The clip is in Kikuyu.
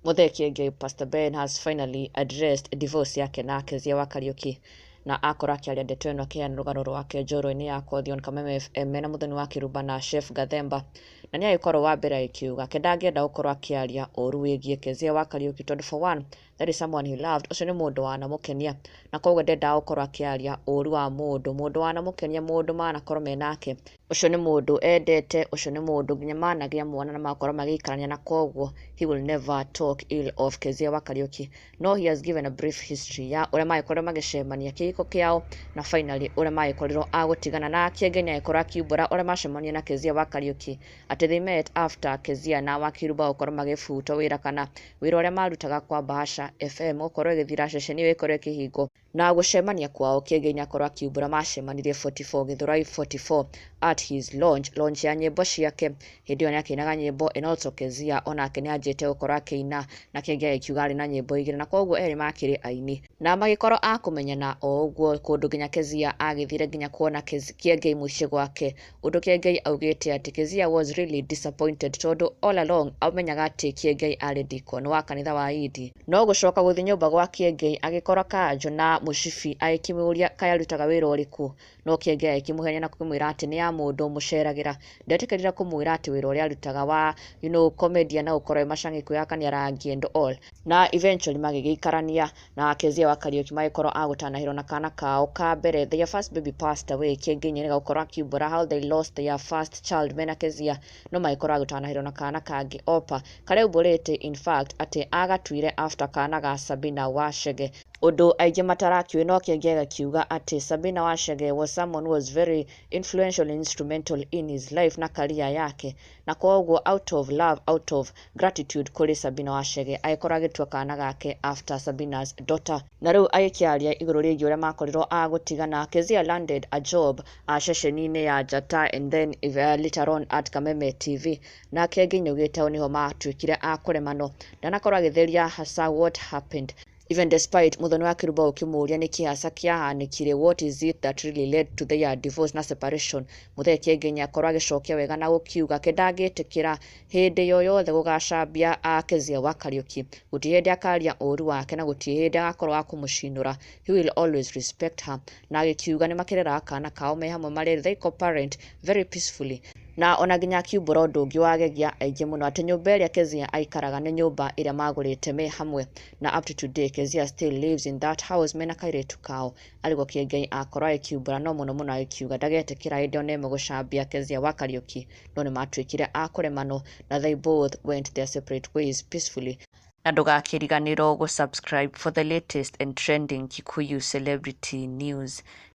Muthee Kiengei, Pastor Ben has finally addressed divorce yake na Kezia wa Kariuki, na akorwo akĩaria ndeto ĩno akĩheana rũgano rwake njorua-inĩ ya Kothion Kameme FM mena Muthoni wa Kĩrumba na Chef Gathemba. Na nĩ agĩkorwo wa mbere agĩkiuga ke ndangĩenda gũkorwo akĩaria ũru wĩgiĩ Kezia wa Kariuki, tondũ for one, that is someone he loved, ũcio nĩ mũndũ wanamũkenia, na koguo ndendaga gũkorwo akĩaria ũru wa mũndũ wanamũkenia, mũndũ manakorwo menake, ũcio nĩ mũndũ endete, ũcio nĩ mũndũ nginya managĩa mwana na magakorwo magĩikarania, na koguo he will never talk ill of Kezia wa Kariuki. No he has given a brief history ya ũrĩa magĩkorirwo magĩcemania, kĩhiko kĩao, na finally ũrĩa magĩkorirwo a gũtigana. Na Kiengei nĩ agĩkorwo akiumbũra ũrĩa macemania na Kezia wa Kariuki, atĩ they met after Kezia na Wakĩrumba gũkorwo magĩbutwo wĩra, kana wĩra ũrĩa marutaga kwa Bahasha FM gũkorwo ĩgĩthira, ceceni ĩyo ĩkorwo ĩkĩhingwo. Na gũcemania kwao, Kiengei nĩ akorwo akiumbũra macemanirie 44 Githurai 44 at his launch ya nyĩmbo ciake. Hĩndĩ ĩyo nĩ akĩinaga nyĩmbo, and also Kezia onake nĩ anjĩte gũkorwo akĩina, na Kiengei agĩkiuga arĩ na nyĩmbo igĩrĩ, na koguo erĩ makĩrĩ aini na magĩkorwo a kũmenyana o ũguo kũndũ nginya Kezia agĩthire nginya kuona Kiengei mũciĩ gwake, ũndũ Kiengei augĩte atĩ Kezia was really disappointed, tondũ all along amenyaga atĩ Kiengei arĩ deacon wa kanitha wa Idi. No gũcoka gũthiĩ nyũmba gwa Kiengei, agĩkora kanjũ na mũcibi, agĩkĩmũria kaĩ arutaga wĩra ũrĩkũ, no Kiengei agĩkĩmũhenia na kũmwĩra atĩ nĩ ya mũndũ mũceragĩra. Ndetĩkĩrire kũmwĩra atĩ wĩra ũrĩa arutaga wa comedian na gũkorwo e macang'i, kwĩyakania rangi and all. Na eventually magĩgĩikarania na Kezia wa Kariuki, magĩkorwo a gũtanahĩrwo na kana kao ka mbere. Their first baby passed away. Kiengei nĩ gũkorwo akiumbũra how they lost their first child mena Kezia, no magĩkorwo a gũtanahĩrwo na kana kangĩ Opa, karĩa aumbũrĩte in fact atĩ agatuire after kana ga Sabina Wachege, ũndũ aingĩ matarakĩũĩ. No Kiengei agakiuga atĩ Sabina Wachege was someone who was very influential and instrumental in his life na career yake, na koguo out of love, out of gratitude kũrĩ Sabina Wachege, agĩkorwo agĩtua kana gake after Sabina's daughter. Na rĩu agĩkĩaria igũrũ rĩgiĩ ũrĩa makorirwo a gũtigana, Kezia landed a job a ceceni-inĩ ya Njata and then later on at Kameme TV, na Kiengei nĩaugĩte hau nĩho matuĩkire a kũremanwo. Ndanakorwo agĩtheria hasa what happened, even despite Muthoni wa Kĩrumba ũkĩmũũria nĩkĩ hasa kĩahanĩkire, what is it that really led to their divorce na separation. Muthee Kiengei nĩakorwo agĩcokia wega na gũkiuga ke ndangĩtĩkĩra hĩndĩ yoyothe gũgacambia a Kezia wa Kariuki, gũtirĩ hĩndĩ akaria ũru wake na gũtirĩ hĩndĩ agakorwo wa kũmũcinũra. He will always respect her. Na agĩkiuga nĩ makĩreraga kana kao me hamwe, marĩ they co-parent very peacefully. Na ona nginya akiumbũra ũndũ ũngĩ wagegia aingĩ mũno, atĩ nyũmba ĩrĩa Kezia aikaraga nĩ nyũmba ĩrĩa magũrĩte me hamwe, na up to today Kezia still lives in that house mena kairĩtu kao. Arĩguo Kiengei akorwo agĩkiumbũra, no mũno mũno agĩkiuga ndagetĩkĩra hĩndĩ ona ĩmwe gũcambia Kezia wa Kariuki. No nĩ matuĩkire a kũremanwo na they both went their separate ways peacefully. Na ndũgakĩriganĩrwo gũ subscribe for the latest and trending Kikuyu celebrity news.